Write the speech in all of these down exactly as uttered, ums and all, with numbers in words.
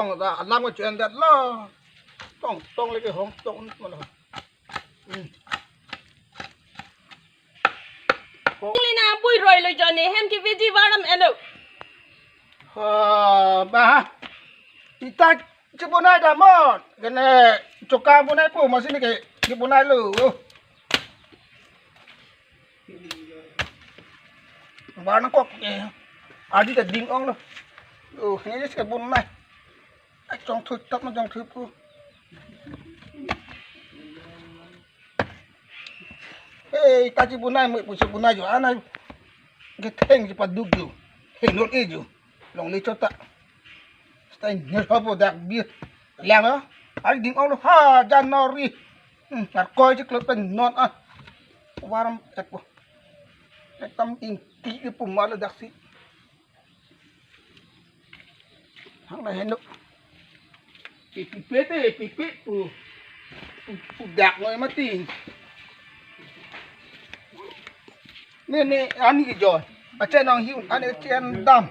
Tong da alam ko chen dat lo. Tong tong leke hong tong mo lo. Hmm. Lina bui roi lo jone hem keveji varam eno. Ha, ba. Ita chibonai damnon. Kene choka bonai po masi neke chibonai lo. Barna kok, eh. Adi ta ding-ong lo. Oh, ini sih kebun nai. Ai, jong thu tap ma jong thu pu. Hei, ta chibonai mo pu chibonai jo anai. Ketheng chepaduk jo. Hei, not e jo. Longle chot ta. Stai nyer hopo dak bir. Lang lo. Ai ding-ong lo ha January. Hmm, arkoi cheklot pen non ah. Varam et po. Ekdam ingti ke pu ma lo daksi. Hang na heno. Ipipe te, ipipe pu. Pu, pu dak noi mati. Ne, ne, ani ke jo. Achen nong hiu, ani chen dam.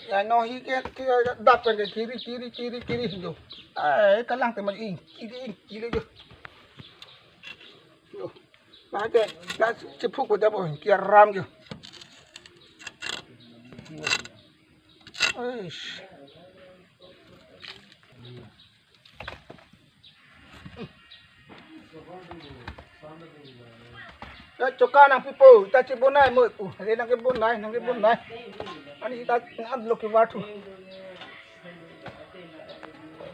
Ya nong hi ke, ke dap ke kiri, kiri, kiri, kiri jo. Ai, kalang te ma ing, kiri, ing, kiri jo. Jo. Lake, la chephuk ko dabo, kiaram jo. Eish. Ya, choka nangpipo, ta chibonai mo pu. Re nangkebonai, nangkebonai. Ani ta ngan lo kevar thu.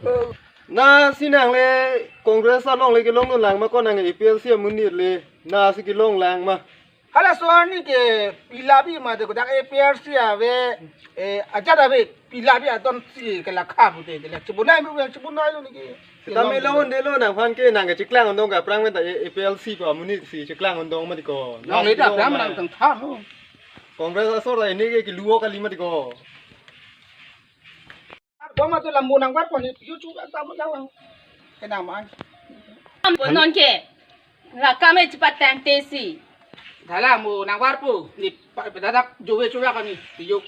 Eh, na si nangle Congress alongle kelongdun lang ma ko nang A P H L C amonit le na si kelong lang ma. Halaso arni ke pilabi ma de kodak A P H L C ave, eh, ajat ave pilabi adon si kelakha pute, kelak chibonai mo, chibonai lo neke. Sitame lo un-e lo nangphan ke nang ke chiklang undong ke aphrang pen ta A P H L C pu amonit si chiklang undong mati ko. Nang le ta pram nang tang tha no. Congress asor ta ini ke kiluo kali mati ko. Doma tu lambu nangvarpo ni, yu chu ta mo lang. Kena man. Lambu non ke. Rakam e chipatang te si. Dala mo nangvarpo ni, pa, dadak jove chuva kami, yu.